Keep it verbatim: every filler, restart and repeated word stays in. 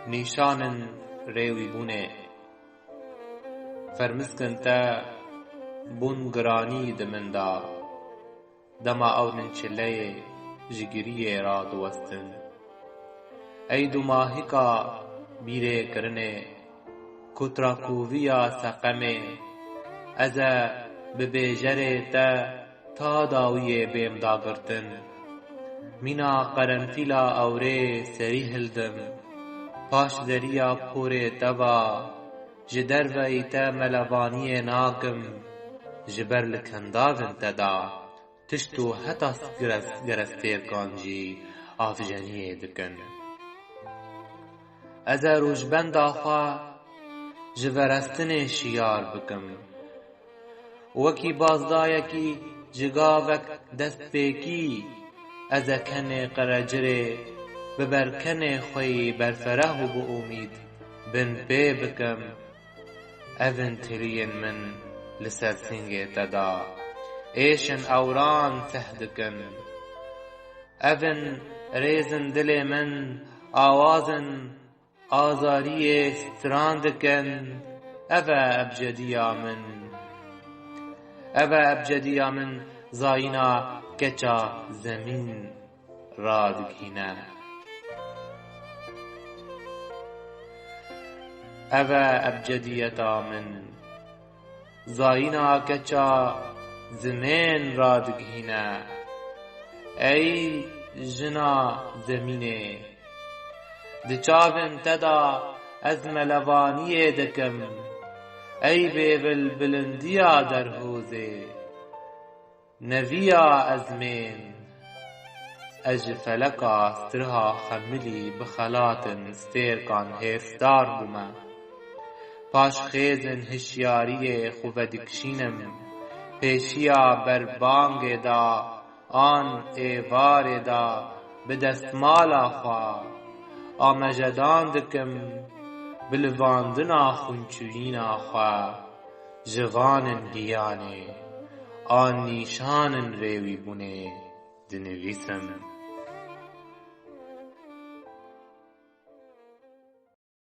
Nîşanên rêwîbûnê. Fermiskin te bûn giranî di min de. Dema ew nin çileyê ji giriyê radiwestin. Ey dumahîka bîrê kirinê, kutrakuviya seqemê, ez e bi bêjerê te ta dawiyê bêm dagirtin. Mîna qerenfîla ewrê serî hildim. Paş zeriya porê te va, ji derveyî te melevaniyê nakim, ji ber li kendavên te da tişt û heta gerestêrkan jî avjeniyê dikin. Ez e rûjbenda xwe ji verestinê şiyar bikim. Wekî bazdayekî ji gavek destpêkî, ez e kenê qerecirê bi berkenê xwe yî berfereh û bi umîd bin pê bikim. Evin tiliyên min li ser singê te da êşin ewran seh dikin. Evin rêzin dilê min awazin azariyê stran dikin. Ev e ebcediya min. Ev e ebcediya min zayîna keça zemîn radigihîne. Ev e ebcediyeta min. Zayîna keça zimên radigihîne. Ey jina zemînê. Di çavên te de ez melevaniyê dikim. Ey bêvil bilindiya derhozê. Neviya ezmên. Ez ji feleka stirha xemilî bi xelatin stêrkan hêrsdar bûme. Paş xêzin hişyariyê xwe vedikişînim. Pêşiya berbangê de an êvarê de bi destmala xwe amejedan dikim, bi livandina xûnçûyîna xwe ji vanên giyanê an nîşanên rêwîbûnê dinivîsim.